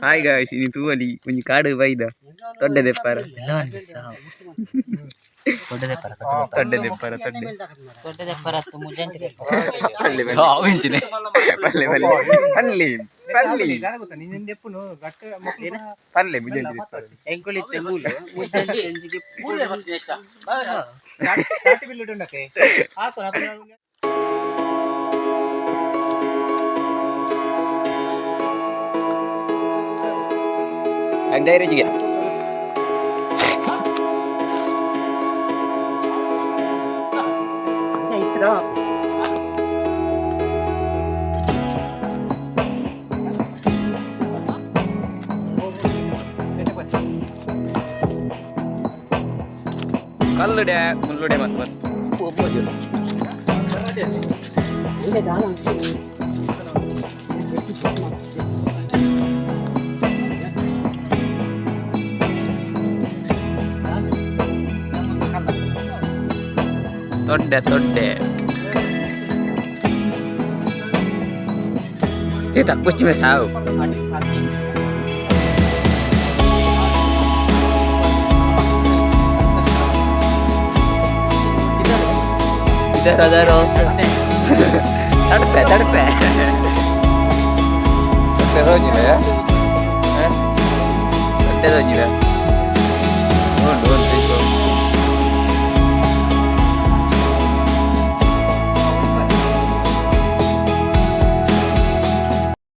Hi guys, ಇನಿ ತೂವಲಿ ಒಂಜಿ ಕಾಡು ಬೈದ ತೊಡ್ಡೆ ದೆಪ್ಪಾರ. ದೊಡ್ಡ ದೆಪ್ಪರ. ತೊಡ್ಡೆ ದೆಪ್ಪಾರ, ತೊಡ್ಡೆ. ದೊಡ್ಡ ದೆಪ್ಪರ ಮುಜಂಟಿ. ಪಲ್ಲೆ ಪಲ್ಲೆ ಪಲ್ಲೆ ಪಲ್ಲೆ ಪಲ್ಲೆ ಪಲ್ಲೆ ಮುಜಂಟಿ ದೆಪ್ಪಾರ. ಎಂಕುಲಿತ್ತೆ ಮೂಲು ಮುಜಂಟಿ ಎಂಜಿಗೆ. ಧೈರ್ಯ. ಕಲ್ಲುಡೆ ಮುಳ್ಳುಡೆ ಮತ್ತು ಮತ್ತು ತೊಡ್ಡೆ ತೊಡ್ಡೆ ಕುಚ್ಚಿ ಮೇ ಸಾವು. इधर उधर हो, तड़पे तड़पे तड़पे.